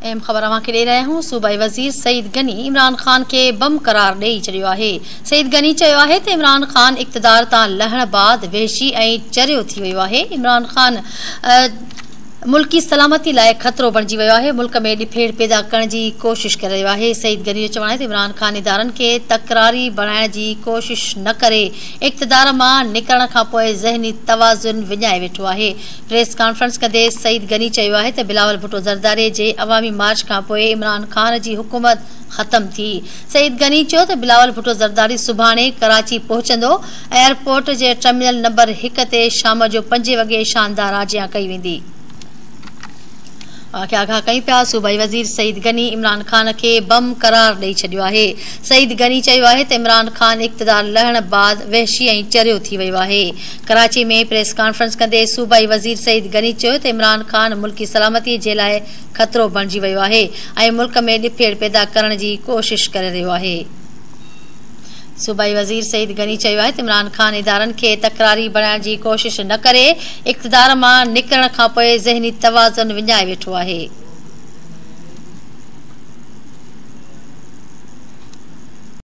اهم خبر اوهان کي ڏئي رهيا آهيون، صوبائي وزير سعيد غني عمران خان کي بم قرار ڏئي ڇڏيو آهي. سعيد غني چيو آهي ته عمران خان اقتدار تان لهڻ بعد وحشي ۽ چريو ٿي ويو آهي، عمران خان ملڪي سلامتي لاء خطرو بڻجي ويو آهي، ملڪ ۾ ڏڦيڙ پيدا ڪرڻ جي ڪوشش ڪري رهيو آهي. سعيد غني جو چوڻ آهي ته عمران خان ادارن کي تڪراري بڻائڻ جي ڪوشش نه ڪري، اقتدار مان نڪرڻ کانپوء ذهني توازن وڃائي ويٺو آهي. پريس ڪانفرنس ڪندي سعيد غني چيو آهي ته بلاول ڀٽو زرداري جي عوامي مارچ کانپوء عمران خان جي حڪومت ختم ٿي. سعيد غني چيو ته بلاول ڀٽو زرداري سڀاڻي ڪراچي پهچندو، ايئرپورٽ جي ٽرمينل نمبر هڪ تي شام جو پنجين وڳي شاندار آجيان ڪئي ويندي. اوهان کي آگاهه ڪيون پيا صوبائي وزير سعيد غني عمران خان کي بم قرار ڏئي ڇڏيو آهي. سعيد غني چيو آهي ته عمران خان اقتدار لهڻ بعد وحشي ۽ چريو ٿي ويو آهي. ڪراچي ۾ پريس ڪانفرنس ڪندي صوبائي وزير سعيد غني چيو ته عمران خان ملڪي سلامتي جي لاء خطرو بڻجي ويو آهي ۽ ملڪ ۾ ڏڦيڙ پيدا ڪرڻ جي ڪوشش ڪري رهيو آهي. صوبائي وزير سعيد غني چيو آهي ته عمران خان ادارن کي تڪراري بڻائڻ جي ڪوشش نه ڪري، اقتدار مان نڪرڻ کانپوء ذهني توازن وڃائي ويٺو آهي.